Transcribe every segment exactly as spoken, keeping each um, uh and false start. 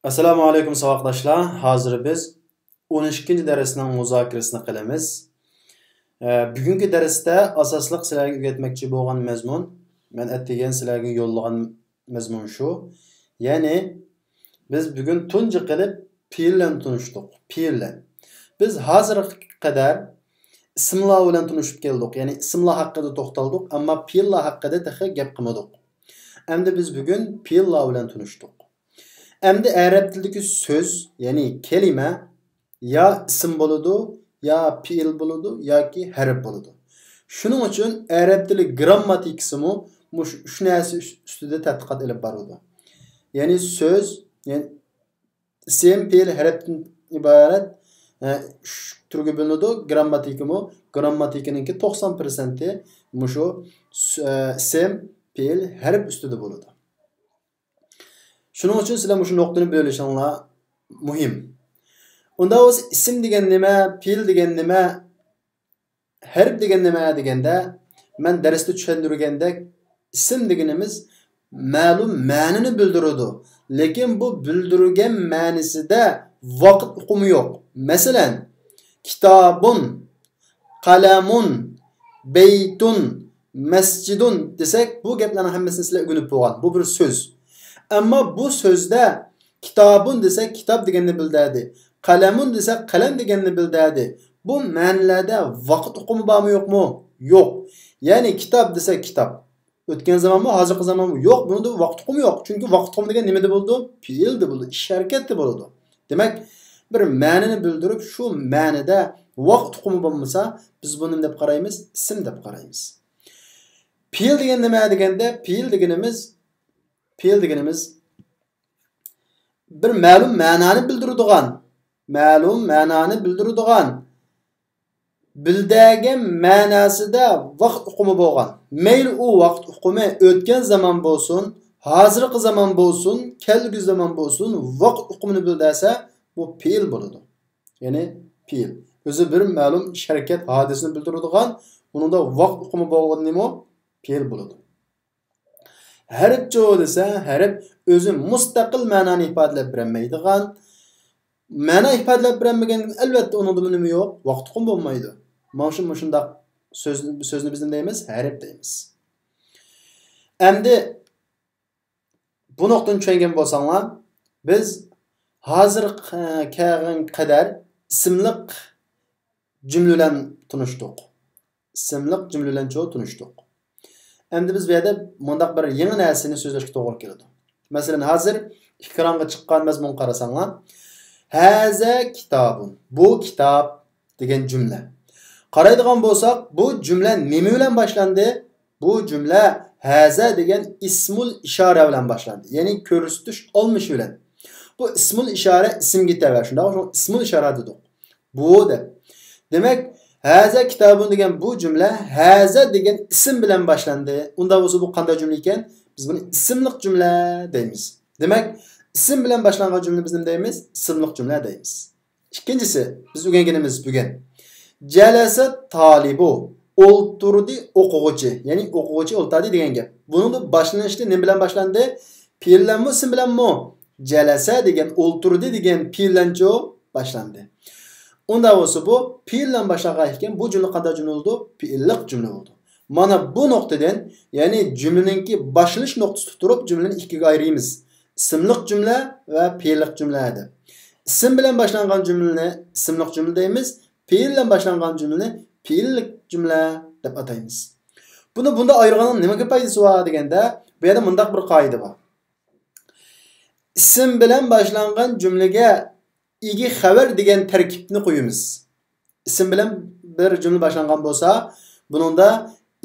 ئەسسالامۇ ئەلەيكۇم ساۋاقداشلار. ھازىر بىز ئون ئىككىنچى دەرسنىڭ مۇزاكىرىسىنى قىلىمىز. ئە، بۈگۈنكى دەرستە ئاساسلىق سىلەرگە ئۆگەتمەكچى بولغان مەزمۇن، مەن ئەتىگەن سىلەرگە يوللىغان مەزمۇن شۇ. يەنى بىز بۈگۈن تۇنجى قىلىپ پېئىل بىلەن تونۇشتۇق. پېئىل بىلەن. بىز ھازىرغا قەدەر ئىسىملار بىلەن تونۇشۇپ كەلدۇق. يەنى ئىسىملار ھەققىدە توختالدۇق، ئەمما پېئىللار ھەققىدە تېخى گەپ قىلمىدۇق. ئەمدى بىز بۈگۈن پېئىللار بىلەن تونۇشتۇق. ئەمدى ئەرەب تىلىدىكى سۆز، يەنى كەلىمە يا ئىسىم بولىدۇ، يا پېئىل بولىدۇ، ياكى ھەرپ بولىدۇ. شۇنىڭ ئۈچۈن ئەرەب تىلى گىرامماتىكىسىمۇ مۇشۇ ئۈچ نەرسە ئۈس-، ئۈستىدە تەتقىقات ئېلىپ بارىدۇ. يەنى سۆز، يەنى ئىسىم، پېئىل، ھەرپتىن ئىبارەت، ئە، ئۈچ تۈرگە بۆلۈنىدۇ. گىرامماتىكىمۇ، گىرامماتىكىنىڭكى توقسان پىرسەنتى مۇشۇ سۆ-، ئە، ئىسىم، پېئىل، ھەرپ ئۈستىدە بولىدۇ. شۇنىڭ ئۈچۈن سىلەر مۇشۇ نۇقتىنى بىلىۋېلىشىڭلار مۇھىم. ئۇنداق بولسا ئىسىم دېگەن نېمە، پېئىل دېگەن نېمە، ھەرپ دېگەن نېمە دېگەندە، مەن دەرستە چۈشەندۈرگەندەك، ئىسىم دېگىنىمىز مەلۇم مەنىنى بىلدۈرىدۇ. لېكىن بۇ بىلدۈرگەن مەنىسىدە ۋاقىت ئۇقۇمى يوق. مەسىلەن، كىتابۇن، قەلەمۇن، بەيتۇن، مەسجىدۇن دېسەك، بۇ گەپلەرنىڭ ھەممىسىنى سىلەر ئۆگىنىپ بولغان. بۇ بىر سۆز. ئەمما بۇ سۆزدە كىتابۇن دېسەك، كىتاب دېگەننى بىلدۈردى. قەلەمۇن دېسەك، قەلەم دېگەننى بىلدۈردى. بۇ مەنىلەردە ۋاقىت ئۇقۇمى بارمۇ، يوقمۇ؟ يوق. يەنى كىتاب دېسەك، كىتاب. ئۆتكەن زامانمۇ، ھازىرقى زامانمۇ؟ يوق، بۇنىڭدا ۋاقىت ئۇقۇمى يوق. چۈنكى ۋاقىت ئۇقۇمى دېگەن نېمىدە بولىدۇ؟ پېئىلدە بولىدۇ، ئىش ھەرىكەتتە بولىدۇ. دېمەك، بىر مەنىنى بىلدۈرۈپ، شۇ مەنىدە ۋاقىت ئۇقۇمى بولمىسا، بىز بۇنى نېمە دەپ قارايمىز؟ ئىسىم دەپ قارايمىز. پېئىل دېگەن نېمە دېگەندە، پېئىل دېگىنىمىز، پېئىل دېگىنىمىز بىر مەلۇم مەنانى بىلدۈرىدىغان، مەلۇم مەنانى بىلدۈرىدىغان، بىلدۈرگەن مەناسىدە ۋاقىت ئۇقۇمى بولغان. مەيلى ئۇ ۋاقىت ئۇقۇمى ئۆتكەن زامان بولسۇن، ھازىرقى زامان بولسۇن، كەلگۈسى زامان بولسۇن، ۋاقىت ئۇقۇمىنى بىلدۈرسە، بۇ پېئىل بولىدۇ. يەنى پېئىل. ئۆزى بىر مەلۇم ئىش ھەرىكەت ھادىسىنى بىلدۈرىدىغان، ئۇنىڭدا ۋاقىت ئۇقۇمى بولغىنىمۇ پېئىل بولىدۇ. ھەرپچۇ دېسە، ھەرپ ئۆزى مۇستەقىل مەنانى ئىپادىلەپ بېرەلمەيدىغان، مەنا ئىپادىلەپ بېرەلمىگەن، ئەلۋەتتە ئۇنىڭدىمۇ نېمە يوق؟ ۋاقىت ئۇقۇمى بولمايدۇ. مانا شۇ، مۇشۇنداق سۆز، سۆزنى بىز نېمە دەيمىز؟ ھەرپ دەيمىز. ئەمدى بۇ نۇقتىنى چۈشەنگەن بولساڭلار، بىز ھازىر، ئە، كەلگەن قەدەر ئىسىملىق جۈملە بىلەن تونۇشتۇق. ئىسىملىق جۈملە بىلەن چۇ تونۇشتۇق. ئەمدى بىز بۇ يەردە مۇنداق بىر يېڭى نەرسىنى سۆزلەشكە توغرا كېلىدۇ. مەسىلەن، ھازىر ئېكرانغا چىققان مەزمۇنغا قارىساڭلار، ھازا كىتابۇن، بۇ كىتاب دېگەن جۈملە. قارايدىغان بولساق، بۇ جۈملە نېمە بىلەن باشلاندى؟ بۇ جۈملە ھازا دېگەن ئىسمۇل ئىشارە بىلەن باشلاندى. يەنى كۆرسىتىش ئالمىشى بىلەن. بۇ ئىسمۇل ئىشارە ئىسىمگە تەۋە، شۇنداقمۇ؟ شۇڭا ئىسمۇل ئىشارە دېدۇق. بۇ دەپ. دېمەك، ھازا كىتابۇن دېگەن بۇ جۈملە ھازا دېگەن ئىسىم بىلەن باشلاندى. ئۇنداق بولسا بۇ قانداق جۈملە ئىكەن؟ بىز بۇنى ئىسىملىق جۈملە دەيمىز. دېمەك، ئىسىم بىلەن باشلانغان جۈملە بىز نېمە دەيمىز؟ ئىسىملىق جۈملە دەيمىز. ئىككىنچىسى، بىز ئۆگەنگىنىمىز بۈگۈن. جەلەسە تالىبۇ، ئولتۇردى ئوقۇغۇچى، يەنى ئوقۇغۇچى ئولتۇردى دېگەن گەپ. بۇنىڭدا باشلىنىشى نېمە بىلەن باشلاندى؟ پېئىل بىلەنمۇ، ئىسىم بىلەنمۇ؟ جەلەسە دېگەن ئولتۇردى دېگەن پېئىل بىلەنچۇ باشلاندى. ئۇنداق بولسا بۇ پېئىل بىلەن باشلانغان ئىكەن، بۇ جۈملە قانداق جۈملە بولىدۇ؟ پېئىللىق جۈملە بولىدۇ. مانا بۇ نۇقتىدىن، يەنى جۈملىنىڭكى باشلىنىش نۇقتىسىدا تۇرۇپ جۈملىنى ئىككىگە ئايرىيمىز. ئىسىملىق جۈملە ۋە پېئىللىق جۈملە دەپ. ئىسىم بىلەن باشلانغان جۈملىنى ئىسىملىق جۈملە دەيمىز، پېئىل بىلەن باشلانغان جۈملىنى پېئىللىق جۈملە دەپ ئاتايمىز. بۇنى بۇنداق ئايرىغاننىڭ نېمىگە پايدىسى بار دېگەندە، بۇ يەردە مۇنداق بىر قائىدە بار. ئىسىم بىلەن باشلانغان جۈملىگە ئىگە خەۋەر دېگەن تەركىبنى قويىمىز. ئىسىم بىلەن بىر جۈملە باشلانغان بولسا، بۇنىڭدا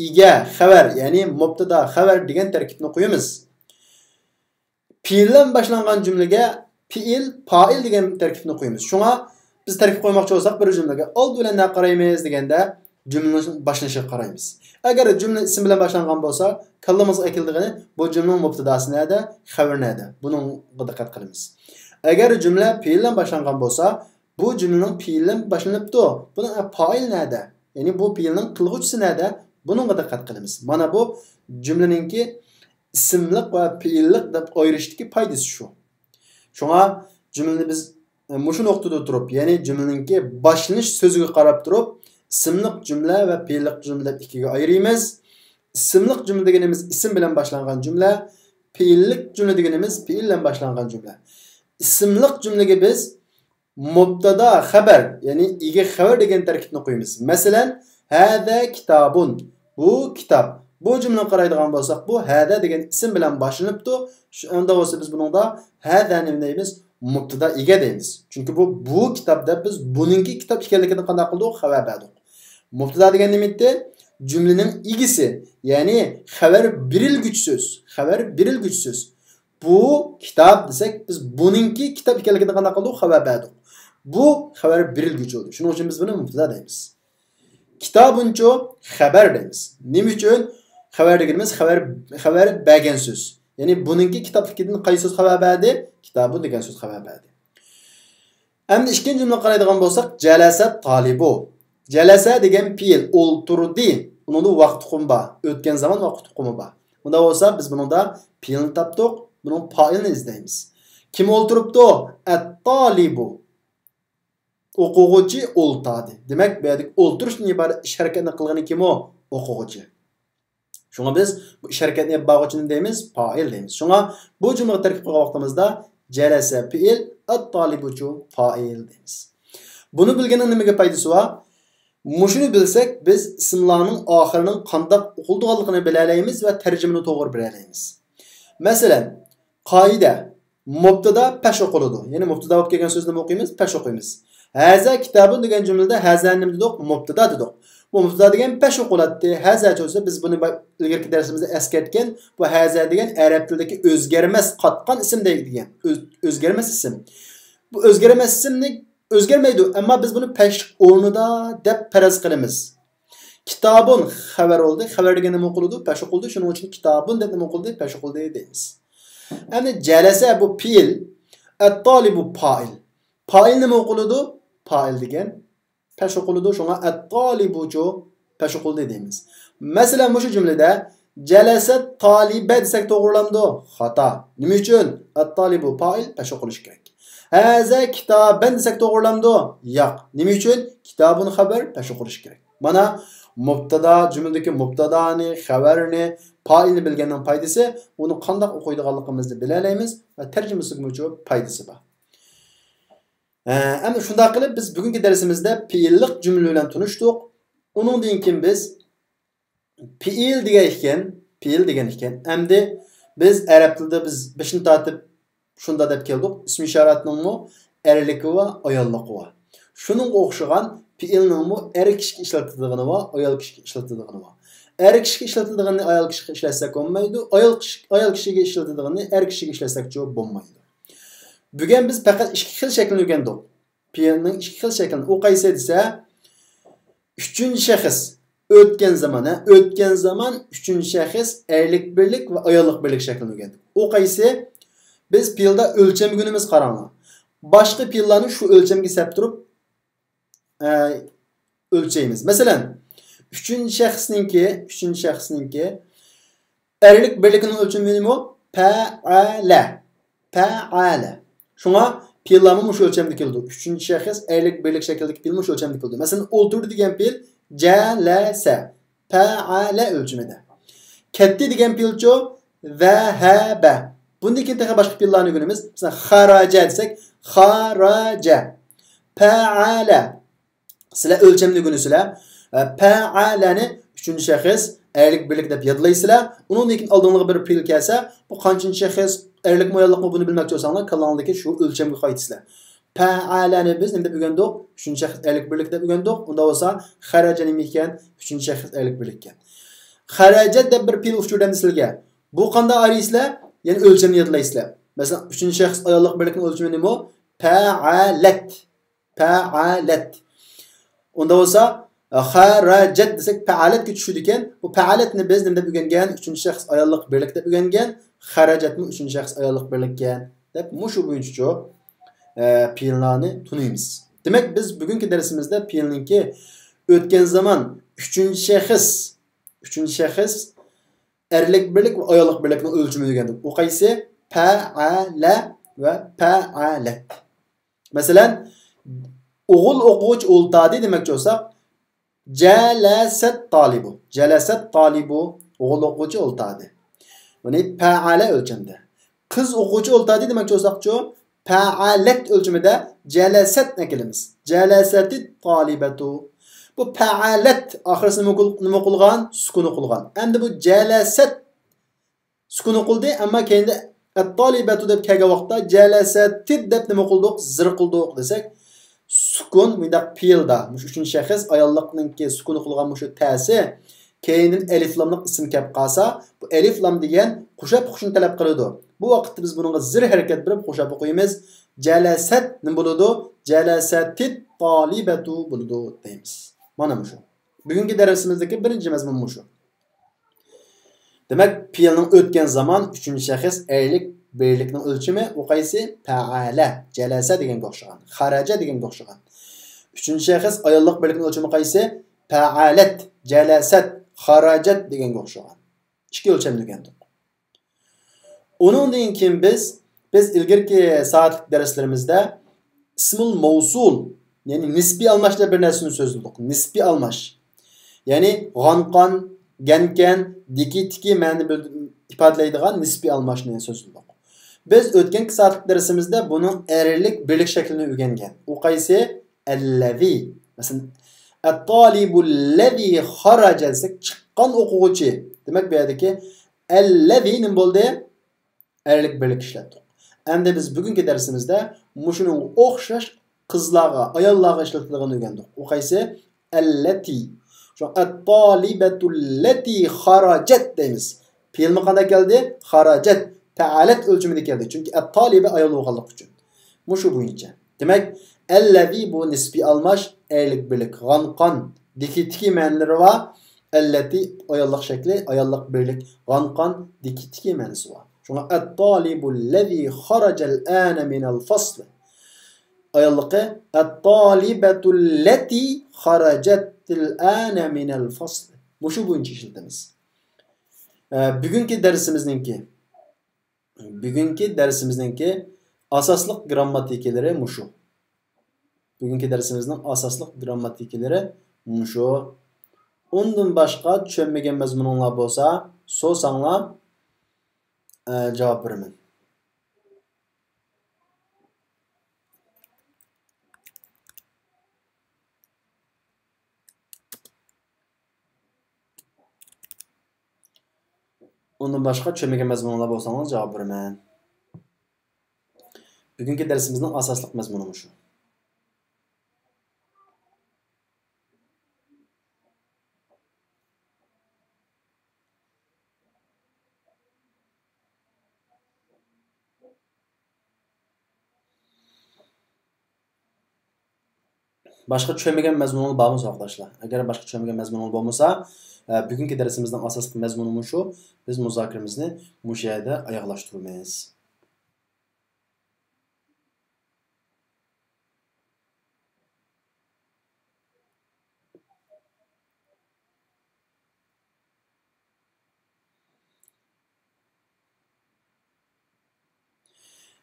ئىگە خەۋەر، يەنى مۇبتەدا خەۋەر دېگەن تەركىبنى قويىمىز. پېئىل بىلەن باشلانغان جۈملىگە پېئىل، پائىل دېگەن تەركىبنى قويىمىز. شۇڭا بىز تەركىب قويماقچى بولساق بىر جۈملىگە، ئالدى بىلەن نە قارايمىز دېگەندە، جۈملىنىڭ باشلىنىشىغا قارايمىز. ئەگەر جۈملە ئىسىم بىلەن باشلانغان بولسا، كاللىمىزغا كېلىدىغىنى بۇ جۈملىنىڭ مۇبتەداسى نەدە، خەۋىرى نەدە؟ بۇنىڭغا دىققەت قىلىمىز. ئەگەر جۈملە پېئىل بىلەن باشلانغان بولسا، بۇ جۈملىنىڭ پېئىلى بىلەن باشلىنىپتۇ. بۇنىڭ پائىلى نەدە؟ يەنى بۇ پېئىلنىڭ قىلغۇچىسى نەدە؟ بۇنىڭغا دىققەت قىلىمىز. مانا بۇ جۈملىنىڭكى ئىسىملىق ۋە پېئىللىق دەپ ئايرىشتىكى پايدىسى شۇ. شۇڭا جۈملىنى بىز، ئە، مۇشۇ نۇقتىدا تۇرۇپ، يەنى جۈملىنىڭكى باشلىنىش سۆزىگە قاراپ تۇرۇپ، ئىسىملىق جۈملە ۋە پېئىللىق جۈملە دەپ ئىككىگە ئايرىيمىز. ئىسىملىق جۈملە دېگىنىمىز ئىسىم بىلەن باشلانغان جۈملە، پېئىللىق جۈملە دېگىنىمىز پېئىل بىلەن باشلانغان جۈملە. ئىسىملىق جۈملىگە بىز مۇبتادا خەۋەر، يەنى ئىگە خەۋەر دېگەن تەركىبنى قويىمىز. مەسىلەن، ھەزا كىتابۇن، بۇ كىتاب. بۇ جۈملىنى قارايدىغان بولساق، بۇ ھەزا دېگەن ئىسىم بىلەن باشلىنىپتۇ. شۇ، ئۇنداق بولسا بىز بۇنىڭدا ھەزانى نېمە دەيمىز؟ مۇبتادا ئىگە دەيمىز. چۈنكى بۇ، بۇ كىتاب دەپ بىز بۇنىڭكى كىتاب ئىكەنلىكىنى قانداق قىلدۇق؟ خەۋەر بەردۇق. مۇبتادا دېگەن نېمە ئىدى؟ جۈملىنىڭ ئىگىسى، يەنى خەۋەر بېرىلگۈچى سۆز. خەۋەر بېرىلگۈچى سۆز. بۇ كىتاب دېسەك، بىز بۇنىڭكى كىتاب ئىكەنلىكىنى قانداق قىلدۇق؟ خەۋەر بەردۇق. بۇ خەۋەر بېرىلگۈچى بولدى. شۇنىڭ ئۈچۈن بىز بۇنى مۇبتادا دەيمىز. كىتابۇنچۇ خەۋەر دەيمىز. نېمە ئۈچۈن؟ خەۋەر دېگىنىمىز خەۋەر، خەۋەر بەرگەن سۆز. يەنى بۇنىڭكى كىتابلىقىدىن قايسى سۆز خەۋەر بەردى؟ كىتابۇن دېگەن سۆز خەۋەر بەردى. ئەمدى ئىككىنچى جۈملىگە قارايدىغان بولساق، جەلەسە تالىبۇ. جەلەسە دېگەن پېئىل ئولتۇردى. ئۇنىڭدا ۋاقىت ئۇقۇمى بار. ئۆتكەن زامان ۋاقىت ئۇقۇمى بار. ئۇنداق بولسا بىز بۇنىڭدا پېئىلنى تاپتۇق. بۇنىڭ پائىلنى ئىزدەيمىز. كىم ئولتۇرۇپتۇ؟ ئەتتالىبۇ. ئوقۇغۇچى ئولتاردى. دېمەك، بۇ يەردىكى ئولتۇرۇشتىن ئىبارەت ئىش ھەرىكەتنى قىلغىنى كىم ئۇ؟ ئوقۇغۇچى. شۇڭا بىز بۇ ئىش ھەرىكەتنى ئېلىپ بارغۇچىنى دەيمىز، پائىل دەيمىز. شۇڭا بۇ جۈملىگە تەركىب قىلغان ۋاقتىمىزدا جەلەسە پېئىل، ئەتتالىبۇچۇ پائىل دەيمىز. بۇنى بىلگەننىڭ نېمىگە پايدىسى بار؟ مۇشۇنى بىلسەك، بىز ئىسىملارنىڭ ئاخىرىنىڭ قانداق ئوقۇلىدىغانلىقىنى بىلەلەيمىز ۋە تەرجىمىنى توغرا بېرەلەيمىز. مەسىلەن، قائىدە، مۇبتادا پەش ئوقۇلىدۇ. يەنى مۇبتادا بولۇپ كەلگەن سۆزنى نېمە ئوقۇيمىز؟ پەش ئوقۇيمىز. ھەزا كىتابۇن دېگەن جۈملىدە ھەزا نېمە دېدۇق؟ مۇبتادا دېدۇق. بۇ مۇبتادا دېگەن پەش ئوقۇلاتتى. ھەزا بولسا بىز بۇنى با-، ئىلگىرىكى دەرسىمىزدە ئەسكەرتكەن. بۇ ھەزا دېگەن ئەرەب تىلىدىكى ئۆزگەرمەس قاتقان ئىسىم دەيدىغان. ئۆز-، ئۆزگەرمەس ئىسىم. بۇ ئۆزگەرمەس ئىسىمنى ئۆزگەرمەيدۇ، ئەمما بىز بۇنى پەشلىك ئورنىدا دەپ پەرەز قىلىمىز. كىتابۇن خەۋەر بولدى. خەۋەر دېگەن نېمە ئوقۇلىدۇ؟ پەش ئوقۇلدى. شۇنىڭ ئۈچۈن كىتابۇن دەپ نېمە ئوقۇلدى؟ پەش ئوقۇلدى دەيمىز. ئەمدى جەلەسە بۇ پېئىل، ئەتتالىبۇ پائىل. پائىل نېمە ئوقۇلىدۇ؟ پائىل دېگەن پەش ئوقۇلىدۇ. شۇڭا ئەتتالىبۇچۇ پەش ئوقۇلدى دەيمىز. مەسىلەن، مۇشۇ جۈملىدە جەلەسە تالىبە دېسەك توغرىلامدۇ؟ خاتا. نېمە ئۈچۈن؟ ئەتتالىبۇ پائىل، پەش ئوقۇلۇشى كېرەك. ھەزا كىتابەن دېسەك توغرىلامدۇ؟ ياق. نېمە ئۈچۈن؟ كىتابۇن خەۋەر، پەش ئوقۇلۇشى كېرەك. مانا، مۇبتادا، جۈملىدىكى مۇبتادانى، خەۋەرنى، پائىلنى بىلگەننىڭ پايدىسى، ئۇنى قانداق ئوقۇيدىغانلىقىمىزنى بىلەلەيمىز ۋە تەرجىمىسىگىمۇ پايدىسى بار. ھە، ئەمدى شۇنداق قىلىپ، بىز بۈگۈنكى دەرسىمىزدە پېئىللىق جۈملە بىلەن تونۇشتۇق. ئۇنىڭدىن كېيىن بىز پېئىل دېگەن ئىكەن، پېئىل دېگەن ئىكەن. ئەمدى بىز ئەرەب تىلىدا بىز بېشىنى تارتىپ شۇنداق دەپ كەلدۇق. ئىسمى ئىشارەتنىڭمۇ ئەرلىكى بار، ئاياللىقى بار. شۇنىڭغا ئوخشىغان پېئىلنىڭمۇ ئەر كىشىگە ئىشلىتىدىغىنى بار، ئايال كىشىگە ئىشلىتىدىغىنى بار. ئەر كىشىگە ئىشلىتىدىغىنىنى ئايال كىشىگە ئىشلەتسەك بولمايدۇ، ئايال كىشى، ئايال كىشىگە ئىشلىتىدىغىنىنى ئەر كىشىگە ئىشلەتسەكچۇ بولمايدۇ. بۈگۈن بىز پەقەت ئىككى خىل شەكىلنى ئۆگەندۇق. پېئىلنىڭ ئىككى خىل شەكلىنى. ئۇ قايسى دېسە، ئۈچىنچى شەخس، ئۆتكەن زامان، ھە، ئۆتكەن زامان، ئۈچىنچى شەخس، ئەرلىك بىرلىك ۋە ئاياللىق بىرلىك شەكلىنى ئۆگەندۇق. ئۇ قايسى؟ بىز پېئىلدا ئۆلچەمگە ئۈنۈمىز، قاراڭلار. باشقا پېئىللارنى شۇ ئۆلچەمگە سەپ تۇرۇپ، ئە، ئۆلچەيمىز. مەسىلەن، ئۈچىنچى شەخسنىڭكى، ئۈچىنچى شەخسنىڭكى ئەرلىك بىرلىكىنىڭ ئۆلچىمى نېمە؟ پەئەلە. پەئەلە. شۇڭا پېئىللارمۇ مۇشۇ ئۆلچەمدە كېلىدۇ. ئۈچىنچى شەخس ئەرلىك بىرلىك شەكلىدىكى پېئىل مۇشۇ ئۆلچەمدە كېلىدۇ. مەسىلەن، ئولتۇردى دېگەن پېئىل جەلەسە. پەئەلە ئۆلچىمىدە. كەتتى دېگەن پېئىلچۇ؟ زەھەبە. بۇندىن كېيىن تېخى باشقا پېئىللارنى ئۆگىنىمىز. مەسىلەن، خەرەجە دېسەك، خەرەجە. پەئەلە. سىلەر ئۆلچەمنى ئۆگىنىسىلەر. ئە، پەئەلەنى ئۈچىنچى شەخس ئەرلىك بىرلىك دەپ يادلايسىلەر. ئۇنىڭدىن كېيىن ئالدىڭلارغا بىر پېئىل كەلسە، بۇ قانچىنچى شەخس، ئەرلىكمۇ ئاياللىقمۇ، بۇنى بىلمەكچى بولساڭلار، كاللاڭلاردىكى شۇ ئۆلچەمگە قايتىسىلەر. پەئەلەنى بىز نېمە دەپ ئۆگەندۇق؟ ئۈچىنچى شەخس ئەرلىك بىرلىك دەپ ئۆگەندۇق. ئۇنداق بولسا، خەرەجە نېمە ئىكەن؟ ئۈچىنچى شەخس ئەرلىك بىرلىك ئىكەن. خەرەجەت دەپ بىر پېئىل ئۇچرىدى ئەمدى سىلەرگە. بۇ قانداق ئايرىيسىلەر؟ يەنە ئۆلچەمنى يادلايسىلەر. مەسىلەن، ئۈچىنچى شەخس ئاياللىق بىرلىكنىڭ ئۆلچىمى نېمە؟ پەئەلەت. پەئەلەت. ئۇندا بولسا، خەرەجەت دېسەك، پەئەلەتكە چۈشىدىكەن. بۇ پەئەلەتنى بىز نېمە دەپ ئۆگەنگەن؟ ئۈچىنچى شەخس ئاياللىق بىرلىك دەپ ئۆگەنگەن. خەرەجەتمۇ ئۈچىنچى شەخس ئاياللىق بىرلىككەن دەپ مۇشۇ بويىچە، ئە، پېئىللارنى تونۇيمىز. دېمەك، بىز بۈگۈنكى دەرسىمىزدە پېئىلنىڭكى ئۆتكەن زامان، ئۈچىنچى شەخس، ئۈچىنچى شەخس ئەرلىك بىرلىك ۋە ئاياللىق بىرلىكنىڭ ئۆلچىمىنى ئۆگەندۇق. ئۇ قايسى؟ پەئەلە، ۋە پەئەلەت. مەسىلەن، ئوغۇل ئوقۇغۇچى ئولتاردى دېمەكچى بولساق، جەلەسەت تالىبۇ. جەلەسەت تالىبۇ، ئوغۇل ئوقۇغۇچى ئولتاردى. بۇنى پەئەلە ئۆلچەمدە. قىز ئوقۇغۇچى ئولتاردى دېمەكچى بولساقچۇ، پەئەلەت ئۆلچىمىدە جەلەسەتنى ئەكېلىمىز. جەلەسەتىت تالىبەتۇ. بۇ پەئەلەت ئاخىرسى نېمە قىل-، نېمە قىلغان؟ سۈكۈن قىلغان. ئەمدى بۇ جەلەسەت سۈكۈن قىلدى، ئەمما كەينىدە ئەتتالىبەتۇ دەپ كەلگەن ۋاقىتتا جەلەسەتىت دەپ نېمە قىلدۇق؟ زىر قىلدۇق دېسەك، سۈكۈن مۇنداق پېئىلدا، مۇشۇ ئۈچىنچى شەخس ئاياللىقنىڭكى سۈكۈن قىلغان مۇشۇ تەسى كەينىدىن ئەلىفلاملىق ئىسىم كەپ قالسا، بۇ ئەلىفلام دېگەن قوشاپ ئوقۇشنى تەلەپ قىلىدۇ. بۇ ۋاقىتتا بىز بۇنىڭغا زىر ھەرىكەت بېرىپ قوشاپ ئوقۇيمىز. جەلەسەت نېمە بولىدۇ؟ جەلەسەتىت تالىبەتۇ بولىدۇ دەيمىز. مانا مۇشۇ. بۈگۈنكى دەرسىمىزدىكى بىرىنچى مەزمۇن مۇشۇ. دېمەك، پېئىلنىڭ ئۆتكەن زامان ئۈچىنچى شەخس ئەرلىك بىرلىكنىڭ ئۆلچىمى ئۇ قايسى؟ پەئەلە، جەلەسە دېگەنگە ئوخشىغان، خەرەجە دېگەنگە ئوخشىغان. ئۈچىنچى شەخس ئاياللىق بىرلىكنىڭ ئۆلچىمى قايسى؟ پەئەلەت، جەلەسەت، خەرەجەت دېگەنگە ئوخشىغان. ئىككى ئۆلچەمنى ئۆگەندۇق. ئۇنىڭدىن كېيىن بىز، بىز ئىلگىرىكى سائەتلىك دەرسلىرىمىزدە ئىسمۇل مەۋسۇل، يەنى نىسپىي ئالماش دەپ بىر نەرسىنى سۆزلىدۇق. نىسپىي ئالماش. يەنى غانقان، گەنكەن، دىكى تىكى مەنىنى بىل-، ئىپادىلەيدىغان نىسپىي ئالماشنى سۆزلىدۇق. بىز ئۆتكەنكى سائەتلىك دەرسىمىزدە بۇنىڭ ئەرلىك بىرلىك شەكلىنى ئۆگەنگەن. ئۇ قايسى؟ ئەللەزى. مەسىلەن، ئەتتالىبۇللەزى خەرەجە دېسەك، چىققان ئوقۇغۇچى. دېمەك، بۇ يەردىكى ئەللەزى نېمە بولدى؟ ئەرلىك بىرلىك ئىشلەتتۇق. ئەمدى بىز بۈگۈنكى دەرسىمىزدە مۇشۇنىڭغا ئوخشاش قىزلارغا، ئاياللارغا ئىشلىتىلىدىغىنىنى ئۆگەندۇق. ئۇ قايسى؟ ئەللەتى. شۇڭا ئەتتالىبەتۇللەتى خەرەجەت دەيمىز. پېئىلمۇ قانداق كەلدى؟ خەرەجەت. پەئەلەت ئۆلچىمىدە كەلدى. چۈنكى ئەتتالىبە ئايال بولغانلىقى ئۈچۈن. مۇشۇ بويىچە. دېمەك، ئەللەزى بۇ نىسپىي ئالماش، ئەرلىك بىرلىك، غانقان، دىكى تىكى مەنىلىرى بار. ئەللەتى ئاياللىق شەكلى، ئاياللىق بىرلىك، غانقان، دىكى تىكى مەنىسى بار. شۇڭا ئەتتالىبۇللەزى خەرەجەل ئانە مىنەل فەسلى. ئاياللىقى ئەتتالىبەتۇللەتى خەرەجەتىل ئانە مىنەل فەسلى. مۇشۇ بويىچە ئىشلىتىمىز. ئە، بۈگۈنكى دەرسىمىزنىڭكى بۈگۈنكى دەرسىمىزنىڭكى ئاساسلىق گىرامماتىكىلىرى مۇشۇ. بۈگۈنكى دەرسىمىزنىڭ ئاساسلىق گىرامماتىكىلىرى مۇشۇ. ئۇندىن باشقا چۈشەنمىگەن مەزمۇنۇڭلار بولسا، سورىساڭلار، ئە، جاۋاب بېرىمەن. ئۇندىن باشقا چۈشەنمىگەن مەزمۇنلار بولسىڭىز جاۋاب بېرىمەن. بۈگۈنكى دەرسىمىزنىڭ ئاساسلىق مەزمۇنى مۇشۇ. باشقا چۈشەنمىگەن مەزمۇنىڭىز بارمۇ، ساۋاقداشلار؟ ئەگەر باشقا چۈشەنمىگەن مەزمۇنىڭىز بولمىسا، ئە، بۈگۈنكى دەرسىمىزنىڭ ئاساسلىق مەزمۇنى مۇشۇ. بىز مۇزاكىرىمىزنى مۇشۇ يەردە ئاياغلاشتۇرىمىز.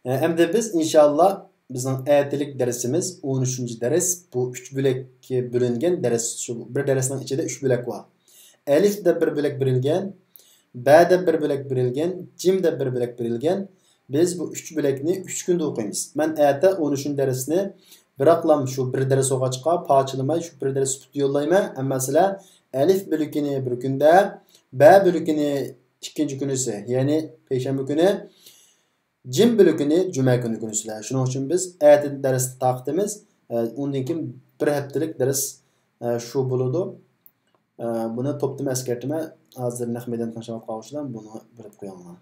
ئەمدى بىز ئىنشاللا بىزنىڭ ئەتىلىك دەرسىمىز، ئون ئۈچىنچى دەرس، بۇ ئۈچ بۆلەككە بۆلۈنگەن دەرس، شۇ بىر دەرسنىڭ ئىچىدە ئۈچ بۆلەك بار. ئەلىف دەپ بىر بۆلەك بېرىلگەن، بە دەپ بىر بۆلەك بېرىلگەن، جىم دەپ بىر بۆلەك بېرىلگەن. بىز بۇ ئۈچ بۆلەكنى ئۈچ كۈندە ئوقۇيمىز. مەن ئەتە ئون ئۈچىنچى دەرسنى بىراقلام شۇ بىر دەرس بولغاچقا پارچىلىماي شۇ بىر دەرس سۈپىتىدە يوللايمەن. ئەمما سىلەر ئەلىف بۆلىكىنى بىر كۈندە، بە بۆلىكىنى ئىككىنچى كۈنىسى، يەنى پەيشەنبە كۈنى، جىم بۆلىكىنى جۈمە كۈنى كۈنىسىلەر. شۇنىڭ ئۈچۈن بىز ئەتە دەرس تارقىتىمىز. ئە، ئۇندىن كېيىن بىر ھەپتىلىك دەرس، ئە، شۇ بولىدۇ. ئە، بۇنى توپتىمۇ ئەسكەرتىمەن. ھازىر نەق مەيداندا تىڭشاۋاتقان ئوقۇغۇچىلار بۇنى بىلىپ قويۇڭلار.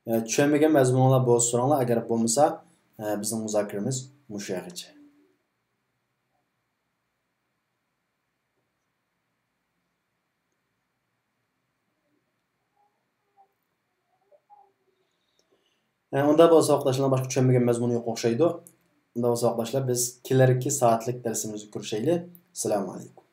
ئە، چۈشەنمىگەن مەزمۇنلار بولسا سوراڭلار، ئەگەر بولمىسا، ئە، بىزنىڭ مۇزاكىرىمىز مۇشۇ يەرگىچە. ئە، ئۇنداق بولسا ساۋاقداشلار، باشقا چۈشەنمىگەن مەزمۇن يوق ئوخشايدۇ. ئۇنداق بولسا ساۋاقداشلار، بىز كېلەركى سائەتلىك دەرسىمىزدە كۆرۈشەيلى. ئەسسالامۇ ئەلەيكۇم.